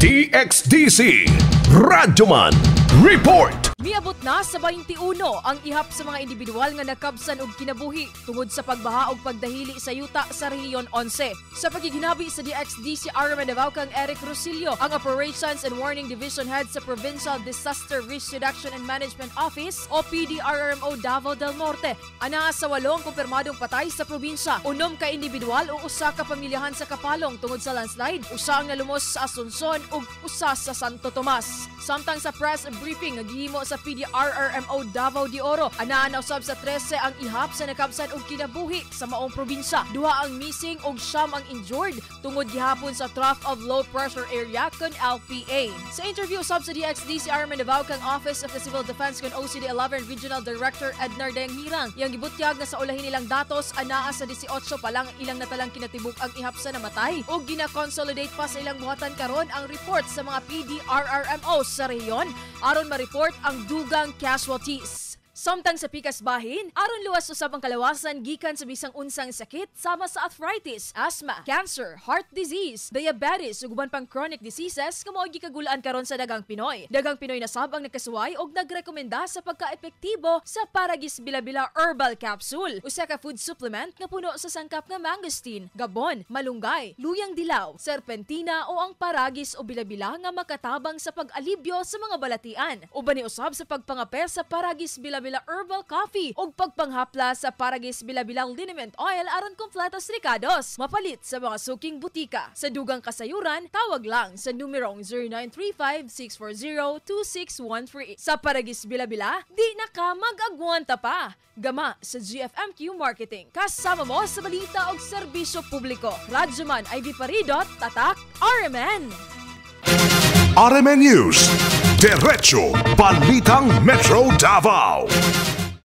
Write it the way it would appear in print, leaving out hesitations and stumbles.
DXDC Radyoman Report. Miabot na sa 21 ang ihap sa mga individual nga nakabsan og kinabuhi tungod sa pagbaha og pagdahili sa yuta sa Rehiyon 11. Sa pagiginabi sa DXDC RMN Davao kang Eric Rosillo, ang Operations and Warning Division Head sa Provincial Disaster Risk Reduction and Management Office o PDRRMO Davao del Norte. Anaa sa walong kumpirmadong patay sa probinsya, 6 ka individual o usa ka pamilyahan sa Kapalong tungod sa landslide, usa ang nalumos sa Asuncion ug usa sa Santo Tomas. Samtang sa press briefing nga gihimo sa PDRRMO Davao de Oro, anaa na usab sa 13 ang ihap sa nakabsan og kinabuhi sa maong probinsya. Duha ang missing ug 9 ang injured tungod gihapon sa trough of low pressure area kon LPA. Sa interview usab sa DXDC RMN Davao kang Office of the Civil Defense kon OCD 11 Regional Director Ednar Dayanghirang, iyang gibutyag nga sa ulahin nilang datos, anaa sa 18 pa lang ilang natalang kinatibuk ang ihap sa namatay ug gina-consolidate pa sa ilang buhatan karon ang report sa mga PDRRMO sa rehiyon aron ma-report ang dugang casualties. Samtang sa pikas bahin, aron luwas usab ang kalawasan gikan sa bisang unsang sakit sama sa arthritis, asthma, cancer, heart disease, diabetes ug uban pang chronic diseases nga mao gikagulaan karon sa daghang Pinoy. Daghang Pinoy na sab ang nagkasuway og nagrekomenda sa pagka-epektibo sa Paragis Bilabila Herbal Capsule, usa ka food supplement nga puno sa sangkap nga mangosteen, gabon, malunggay, luyang dilaw, serpentina o ang paragis o bilabila nga makatabang sa pag-alibyo sa mga balatian. Uban ni usab sa pagpangape sa Paragis Bilabila Herbal Coffee ug pagpanghapla sa Paragis Bilabila Liniment Oil aron kompleto sa rekados. Mapalit sa mga suking butika. Sa dugang kasayuran, tawag lang sa numerong 0935-640-2613. Sa Paragis Bilabila, di na ka mag-agwanta pa. Gama sa GFMQ Marketing. Kasama mo sa balita og serbisyo publiko. Radyoman Ivy Paridot, Tatak, RMN. RMN News. Diretso Balitang Metro Davao.